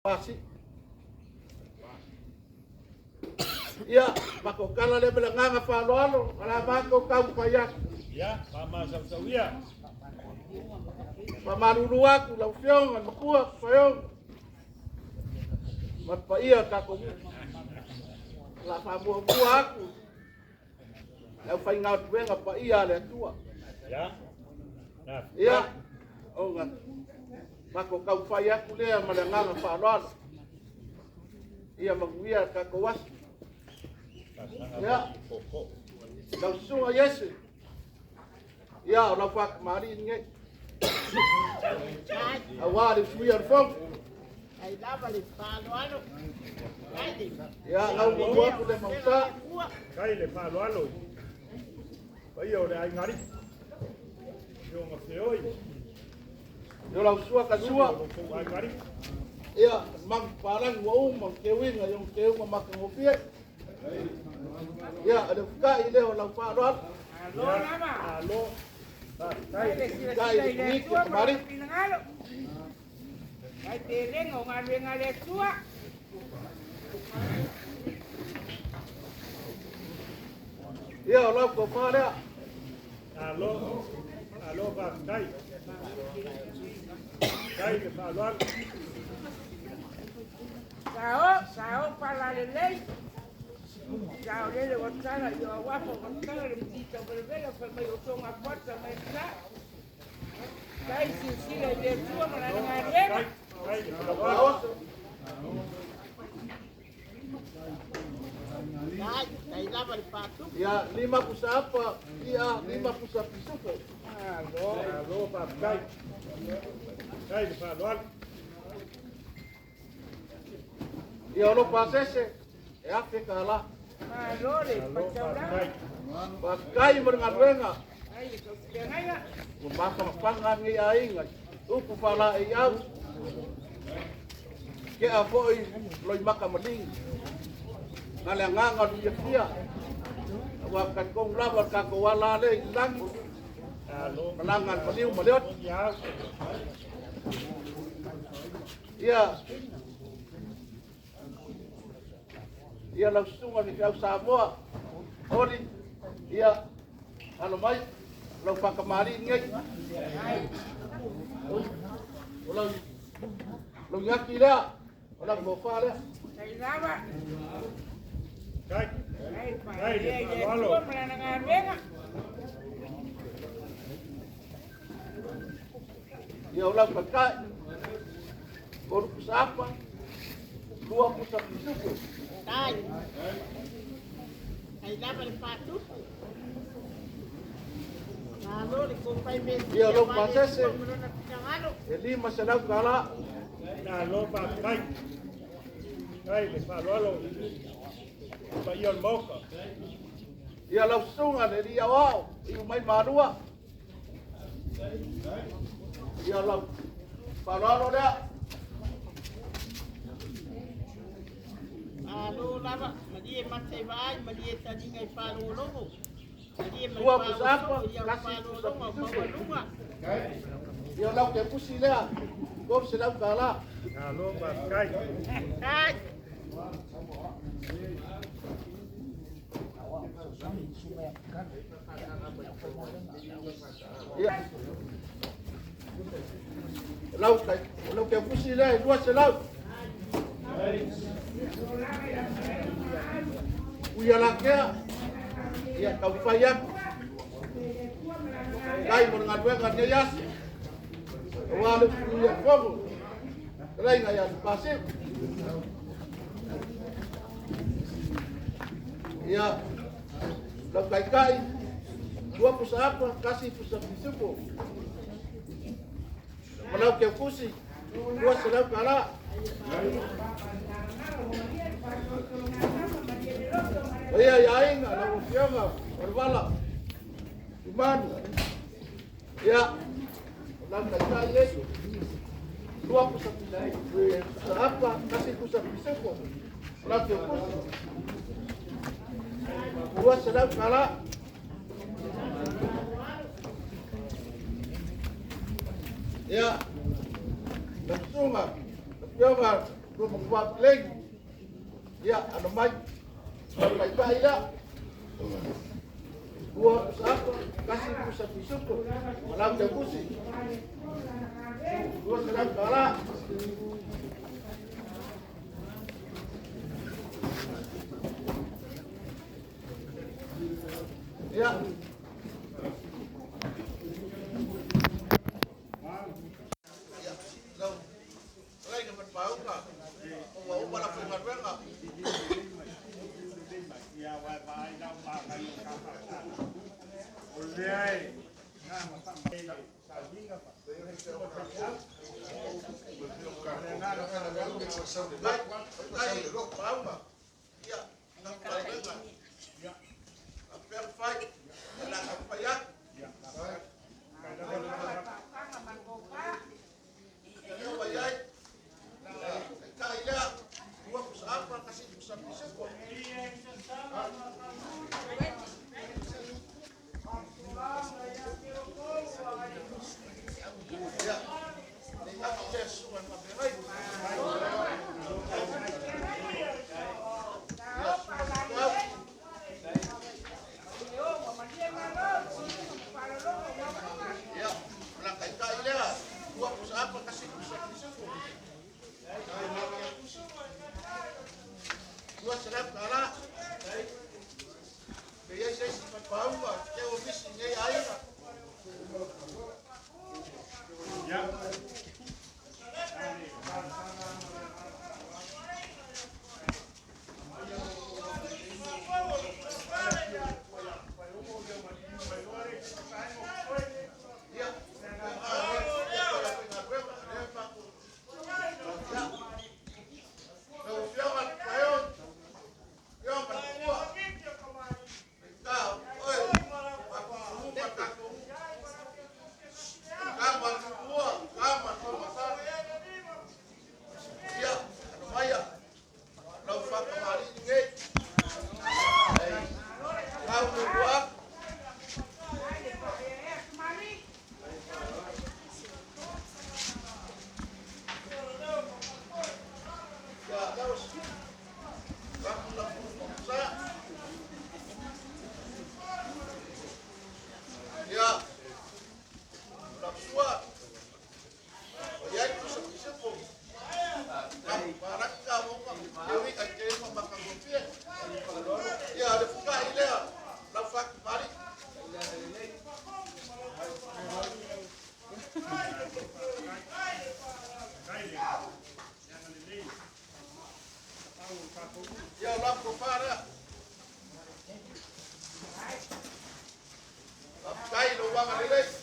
Pasi. Ia, matou tala lea ma le agaga faaaloalo, o le a matou taumafai atu. Ia, faamasausau ia. Faamalulu atu lau Afioga i le Matua, Faioga, ma le paia o le tatou nuu. O le a faamuamua atu le aufaigaluega paia a le Atua. Ia, Ia, ona matou taumafai atu lea ma le agaga faaaloalo. Ia manuia le tatou aso. Ia, lau susuga Iese, ia, o lau faatamalii lenei. Aua le usuia o le fono. Ia, lau muamua atu le mauta. Kai le faaaloalo i paia o le aiga alii. Afioga Feoi. Yo lau sua ka sua. O lo tou aiga alii. Ia, magu palangi ua uma, keuiga, i ona keuga matagofie. Ia, le fukai lea o lau faaaloalo. Malo lava. Malo. Faafetai. Le silasila i le Atua ma lona finagalo. Mai pelega o galuega a le Atua. Ia, o lau tofa lea. Malo. Malo faafetai. Kai le faaaloalo. Sao, sao palalelei. Sao lele ua tala i o auafa ua tala le matita velevele fai mai o tonga fuata mai sa. Tai silasila i le Atua ma lana galuega. Kai le faaaloalo. Ia, lima pusa apa, ia, lima pusa pisupo. Malo. Malo faafetai. Kai le faaaloalo. Ia, o lo pasese, e afe ka la. Malo le Malo faitaulaga. faafetai. Faafetai mo le galuega. Ai le tausipeagaiga. Ua mafanafana nei aiga, upu faalaei au. Kea foi loi maka malingi. Na le agaga o le fiafia. Ua talitonu lava le tatou ala lea i le lagi. Malo. Malaga le maliu ma le oti. Ia. Ia, ia lau susuga i le au Samoa, Oli, ia, alo mai, lau faatamalii lenei. O lau, lau iaki lea, o lau tofa lea. Tai lava. Kai. Ai paia i le Atua ma lana galuega. Ia, o lau taitai, tolu pusa apa, lua pusa pisupo. Ia, o lau pasese, e $500. Malo faafetai. Kai le faaaloalo i paia o le Maota. Ia, lau susuga le alii aoao, iu mai Malua. Ia, lau faaaloalo lea. Lua pusa apa, kasi pusa pisupo. Ia, lau ke pusi lea, $300. Malo faafetai. Ia, lau kai, lau ke pusi lea, e 200. Uia la kea, ia taumafai atu. Kai mo le galuega lenei aso. Aua le usuia fono. Fetalaiga ia Lupasiu. Ia, lau taitai, lua pusa apa, kasi pusa pisupo. Ma lau keukusi, $200. Ia ia aiga, lau afioga, o le vala, Imanu. Ia, o lau taitai nei, lua pusa pusa apa, kasi pusa pisupo. O lau keukusi, $200. Ia, lau susuga, lau afioga, Lua makua pelei. Ia, ano mai. Mai tai lea. Lua pusa apa, kasi pusa pisuko. Malam jagusi. 200 tala. Ya. Ya, lau. Lai ka pau ka. O wa o la fai galuega. Ia wa vai lau ma kai o ka fa. O lea e ngā ma fa mai sa linga fa. Lai, lai pau ma. Ia, na galuega. A pea fai. La ka fai ya. Ia wa iai. Tai lea. Lua pusa apa kasi pusa pisuko. Ia. Ni aku Yesu ang mabiray. Ia, wala kay tai lea. Lua pusa apa kasi pusa pisuko. 200 tala. Pe iai se isi papaua, ke o misi nei aiga. Ia. Ia, Lau Afioga le Paio, Afioga Matua, Minisita, oe, Faatumu ma tatou Kama Tua, Kama Tua. Ia, ano maia, lau whakamari nei. Ei, kau no kua. Ia, lau Rapu la sa. Ia, la sua. O iai ku sa pisipo. Baraka mo ma, ke ui ka ke ma makangofie. Ia, le fuka i lea, lau whakamari. Kai le. Ia na lelei. Pau o tatou. Ia, la profara. Kai lo wanga lelei.